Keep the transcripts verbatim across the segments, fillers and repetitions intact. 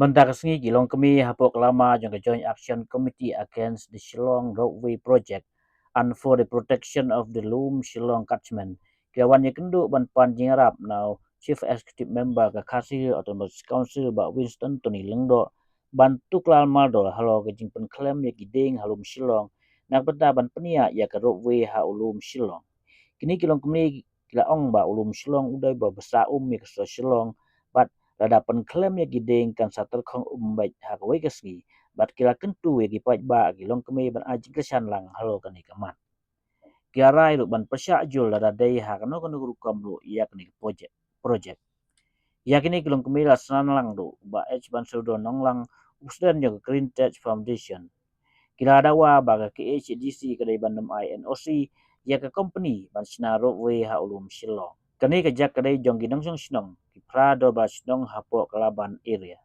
Mynta ka sngi ki longkmie hapoh ka lama jong ka Joint Action Committee Against the Shillong Ropeway Project and for the Protection of the Lum Shillong Catchment ki la wan ïakynduh ban pan jingïarap na u Chief Executive Member ka Khasi Hills Autonomous Council, Bah Winston Tony Lyngdoh, ban tuklar mardor halor ka jingpynkhlem ïa ki dieng ha Lum Shillong na ka bynta ban pynïaid ïa ka ropeway ha u Lum Shillong. Kine ki longkmie ki la ong ba u Lum Shillong u dei ba bsa um ïa ka sor Shillong, bad lada pynkhlem ïa ki dieng kan sa tyrkhong um beit ha kawei ka sngi, bad ki la kyntu ïa ki paidbah, ki longkmie ban ai jingkyrshan lang halor kane ka mat. Ki la rai ruh ban pyrshah jur lada dei ha kano kano ka rukom ruh ïa kane ka projek, projek. Ïa kine ki longkmie la synran lang ruh Bah H Bansurdor Nonglang, u president jong ka Green Touch Foundation. Ki la dawa ba ka K H A D C ka dei ban ym ai N O C ïa ka company ban shna ropeway ha u Lum Shillong. Kane ka jaka ka dei jong ki nongshong shnong, ki phra dorbar shnong hapoh ka Laban area.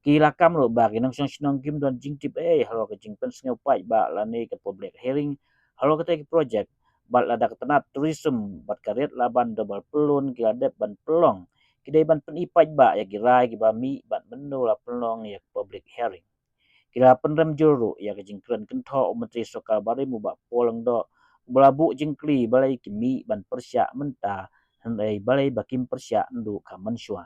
Ki la kam ruh ba ki nongshong shnong kim don jingtip ei ei halor ka jingpynsngew paidbah lane ka public hearing halor kata ka projek, bad lada ka tnat tourism bad ka Ri Laban Dorbar Pyllun ki la dep ban pynlong, ki dei ban pyni paidbah ïa ki rai kiba mih bad mynno la pynlong ïa ka public hearing. Ki la pynrem jur ruh ïa ka jingkren kynthoh u Myntri Sorkar Barim u Bah Paul Lyngdoh, uba la buh jingkylli balei ki mih ban pyrshah mynta, hynrei balei ba kim pyrshah naduh ka mynshuwa.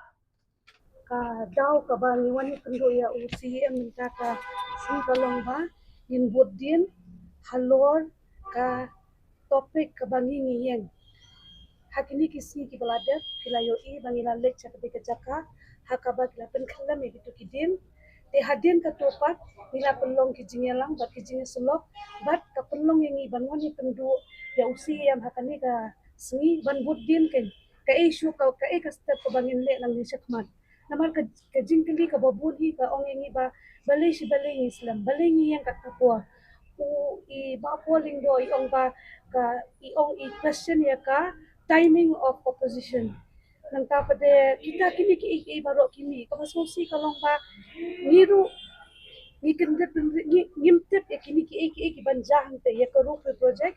Ka daw kaba ngi wan ïakynduh ïa u C E M mynta ka sngi ka long ba ngin bud dien halor ka topic kaba ngi ngi ïeng. Ha kine ki sngi kiba la dep, ki la ïohi ba ngi la leit sha kata ka jaka ha kaba ki la pynkhlem ïa kito ki dieng. Te hadien kato pat ngi la pynlong ki jingïalang bad ki jingïasyllok, bad ka pynlong ïa ngi ban wan ïakynduh ïa u C E M ha kane ka sngi ban bud dien kein kaei shuh, ka kaei ka step kaba ngin leh nangne shakhmat. Namar ka, ka jingkylli kaba bun hi ka ong ïa ngi ba balei shi balei ngi slem, balei ngi ïeng kat ka por. U, i Bah Paul Lyngdoh i ong ba ka, i ong, i question ïa ka timing of opposition. Nangta pat de kita kine kiei kiei baroh ki mih, kaba sngewsih ka long ba ngi ruh ngi kyndit, ngi, ngim tip ïa kine kiei kiei kiban jia hangta ïa ka ropeway project.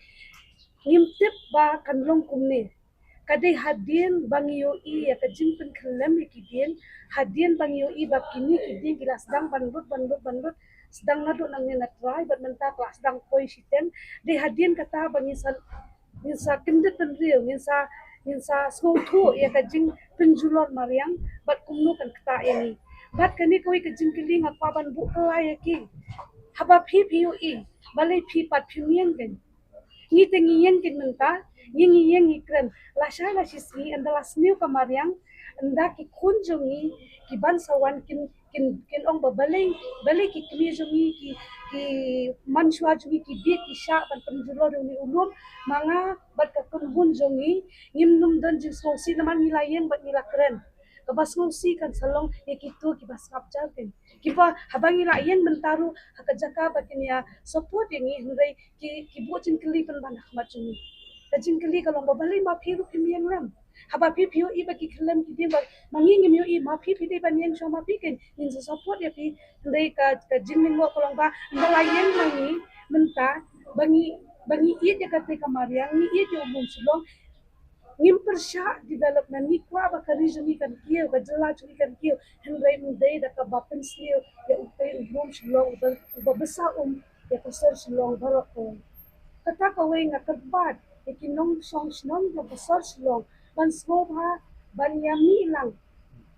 Ngim tip ba kan long kumne. Ka dei hadien ba ngi ïohi ïa ka jingpynkhlem ïa ki dieng, hadien ba ngi ïohi ba kine ki dieng ki la sdang ban lut, ban lut, ban lut, sdang naduh nangne na trai bad mynta ka la sdang poi shiteng. Dei hadien kata ba ngin sa, ngin sa kyndit bynriew, ngin sa, ngin sa sngewthuh ïa ka jingpynjulor mariang bad kumno kan ktah ïa ngi. Bad kane kawei ka jingkylli nga kwah ban buh kylla ïa ki. Haba phi phi ïohi, balei phi pat phim ïeng kein? Ngi te ngi ïeng kein mynta, ngi ngi ïeng ngi kren. Lashai lashisngi ynda la sniew ka mariang, ynda ki khun jong ngi kiban sa wan kin, kin, kin ong ba balei, balei ki kmie jong ngi, ki, ki mynshuwa jong ngi ki bieit ki shah ban pynjulor ïa une u lum. Ma nga bad ka kynhun jong ngi ngim nym don jingsngewsih namar ngi la ïeng bad ngi la kren. Kaba sngewsih kan sa long ïa kito kiba sngap jar kein. Kiba haba ngi la ïeng mynta ruh ha ka jaka ba kin ïa support ïa ngi, hynrei ki, ki buh jingkylli pynban ha khmat jong ngi. Ka jingkylli ka long ba balei ma phi ruh phim ïeng lem? Haba phi phi ïohi ba ki khyllem ki dieng ba ma ngi ngim ïohi, ma phi phi dei ban ïeng shuwa ma phi kein, ngin sa support ïa phi. Hynrei ka, ka jinglyngngoh ka long ba ynda la ïeng ma ngi mynta, ba ngi, ba ngi ïeit ïa kata ka mariang, ngi ïeit ïa u lum Shillong, ngim pyrshah development, ngi kwah ba ka ri jong ngi kan kiew, ka jylla jong ngi kan kiew. Hynrei ym dei da kaba pynsniew ïa utei u lum Shillong uba, uba bsa um ïa ka sor Shillong baroh kawei. Kata kawei nga kyrpad ïa ki nongshong shnong jong ka sor Shillong ban sngewbha ban ïa mih lang,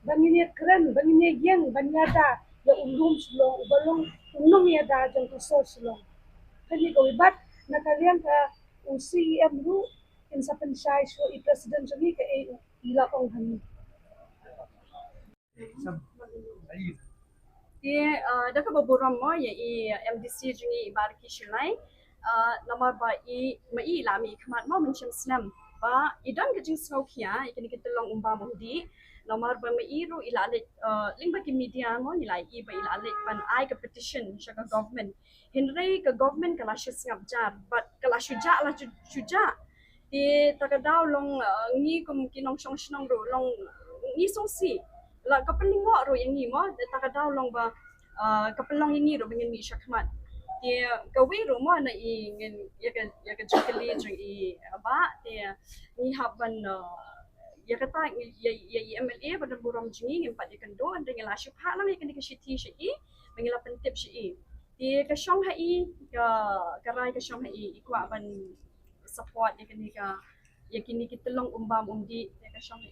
ban ngin ïa kren, ban ngin ïa ïeng, ban ïada ïa u lum Shillong uba long u nongïada jong ka sor Shillong. Kane kawei, bad na ka liang ka u C E M ruh in sa pynshai shuh i president jong ngi kaei u i la ong ha ngi. Te, uh, da kaba burom mo ïa i M D C jong ngi i Bah Ricky Shullai. Uh, namar ba i, ma i la mih khmat mo mynshem snem ba i don ka jingsngewkhia ïa kine ki tyllong umbam umdih. Namar ba ma i ruh i la leit, uh, lyngba ki media mo ngi la i ba i la leit ban ai ka petition sha ka government. Hynrei ka government ka la shu sngap jar bad ka la shu jah, la shu, shu jah. Te ta ka daw long, uh, ngi kum ki nongshong shnong ruh long, uh, ngi sngewsih. La ka pynlyngngoh ruh ïa ngi mo, te ta ka daw long ba, uh, ka pynlong ïa ngi ruh ba ngin mih shakhmat. Te kawei ruh mo na i ngin ïa ka ïa ka jingkylli jong i ba te ngi hap ban ïa kata ïa i M L A ba don burom jong ngi ngim pat ïa kynduh, hynrei ngi la shu phah lang ïa kane ka shithi sha i ba ngi la pyntip sha i. Te ka shong ha i ka ka rai ka shong ha i, i kwah ban support ïa kane ka ïa kine ki tyllong um bam um dih, ïa ka shong.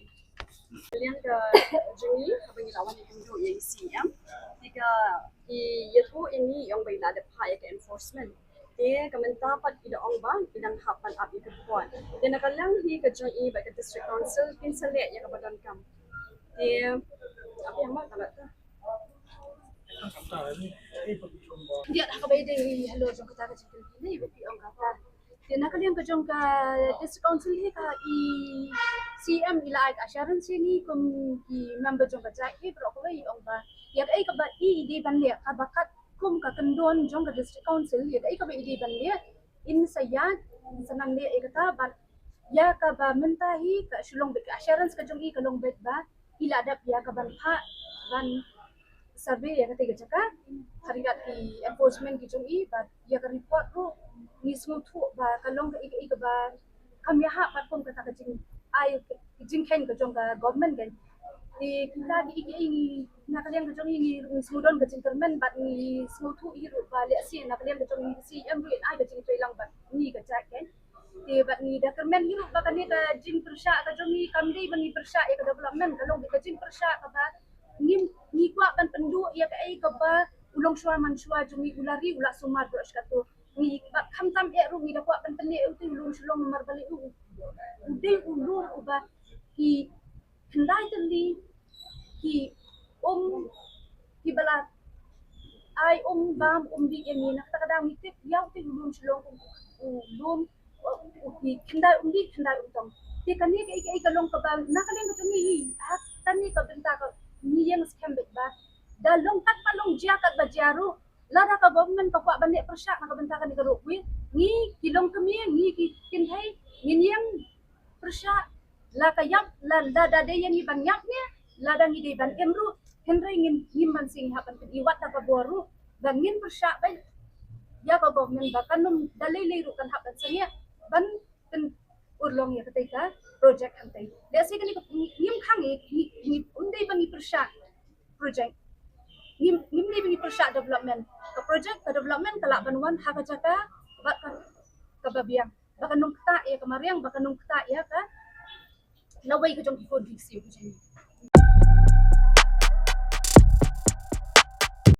Liang ka jong ngi haba ngi la wan ïakynduh ïa i C M, te ka i ïathuh ïa ngi ïong ba i la dep phah ïa ka enforcement. Te ka mynta pat i da ong ba i dang hap ban ap ïa ka report. Te na ka liang hi ka jong i bad ka District Council kin sa leh ïa kaba donkam. Te ap ïa ma ka la ta. Ïa ha kaba i dei halor jong kata ka jingkylli ne i ba phi ong kata. Te na ka liang ka jong ka District Council hi ka i C M i la ai ka assurance ïa ngi kum ki member jong ka jait hi baroh kawei i ong ba ïa kaei kaba i i dei ban leh kaba kat kum ka kyndon jong ka District Council, ïa kaei kaba i dei ban leh in sa ïaid in sa nang leh ïa kata bad ïa kaba mynta hi ka shu long beit ka assurance ka jong i ka long beit ba i la dep ïa ka ban phah ban survey ïa katei ka jaka ha ryngkat ki enforcement ki jong i bad ïa ka report ruh ngi sngewthuh ba ka long kaei kaei kaba kam ïahap bad kum kata ka jingai ka jingkheiñ ka jong ka government kan. Te kita kiei kiei ngi na ka liang ka jong i ngi sngewdon ka jingkyrmen bad ngi sngewthuh hi ruh ba lehse na ka liang ka jong i C M ruh in ai ka jingtrei lang bad ngi ka jait kan. Te bad ngi da kyrmen hi ruh ba kane ka jingpyrshah ka jong i kam dei ba ngi pyrshah ïa ka development, ka long ka jingpyrshah kaba ngi ngi kwah ban pynduh ïa kaei kaba u longshuwa manshuwa jong i u la ri u la sumar baroh shi katto. Ngi bad khamtam eh ruh ngi da kwah ban pynleh utu u longshuwa long namar ba leh u u dei u lum uba ki khyndai tylli ki um ki ba la ai um bam um dih ïa ngi. Na kata ka daw ngi tip ïa u tip u lum Shillong u lum u ki khyndai um dih khyndai um tong. Te kane kaei kaei ka long kaba na ka liang ka jong ngi hi ha kane ka bynta ka ngi ïeng skhem beit ba da long kat ba long jia kat ba jia ruh lada ka government ka kwah ban leh pyrshah na ka bynta kane ka ruh ngi ki long kmie ngi ki kynthei ngin ïeng pyrshah la ka ïap la lada dei ïa ngi ban ïap ne lada ngi dei ban im ruh hynrei ngin ngim ban sing hap ban pyn-i wat da ka bor ruh ba ngin pyrshah beit ïa ka government ba kan ym da lei lei ruh kan hap ban sangeh ban pyn urlong ïa katei ka project hangtei. Lehse kane ka ngim khang ngi ngi um dei ba ngi pyrshah project. Ngim ngim dei ba ngi pyrshah development. Ka project ka development ka lah ban wan ha ka jaka ba ka kaba biang. Ba ka nongktah ïa ka mariang ba ka nongktah ïa ka lawei ka jong ki khun ki ksiew ka jong ngi.